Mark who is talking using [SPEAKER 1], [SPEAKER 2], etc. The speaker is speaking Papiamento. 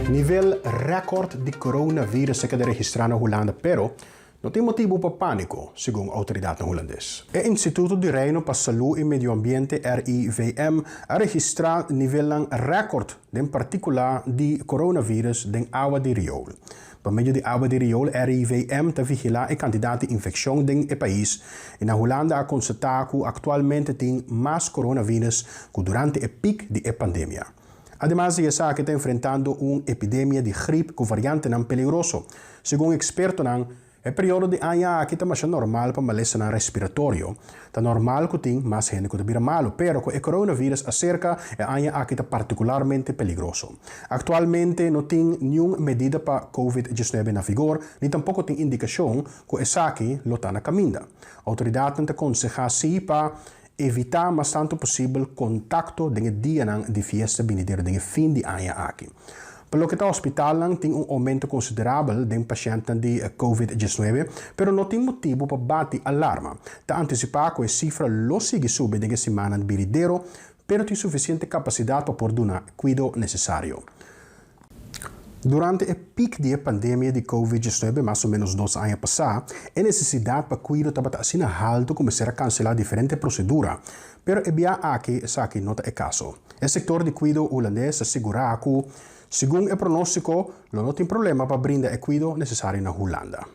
[SPEAKER 1] Nivel rèkòrt di coronavirus a keda registrá na Hulanda, pero no tin motibu pa pániko, segun outoridatnan hulandes. E Instituto di Reino pa Salú i Medio Ambiente, RIVM, a registrá nivelnan rèkòrt den partíkula di coronavirus den awa di riool. Pa medio di awa di riool, RIVM ta vigilá e kantidat di infekshon den e pais i na Hulanda a konstatá ku aktualmente tin mas coronavirus ku durante e pik di e pandemia. Ademas di esaki ta enfrentando un epidemia di grip ku variantenan peligroso. Segun ekspertonan, e periodo di aña aki ta masha normal pa malesanan respiratorio. Ta normal ku tin mas hende ku ta bira malu, pero ku e coronavirus aserka, e aña aki ta partikularmente peligroso. Aktualmente no tin niun medida pa covid diesnuebe na vigor, ni tampoko tin indikashon ku esaki lo ta na kaminda. Outoridatnan ta konsehá si pa Evitá mas tantu posibel kontakto den e dianan di fiesta binidero den e fin di aña aki. Pa loke ta hospitalnan tin un oumento konsiderabel den pashèntnan di covid diesnuebe, pero no tin motibu pa bati alarma. Ta antisipá ku e sifra lo sigui subi den e simannan binidero, pero tin sufisiente kapasidat pa por duna kuido nesesario. Durante e pik di e pandemia di Covid diesnuebe mas o ménos dos aña pasá, e nesesidat pa kuido tabata asina haltu ku mester a kanselá diferente prosedura. Pero e bia aki esaki no ta e kaso. E sektor di kuido hulandes ta sigurá ku, segun e pronóstiko, lo no tin problema pa brinda e kuido nesesario na Hulanda.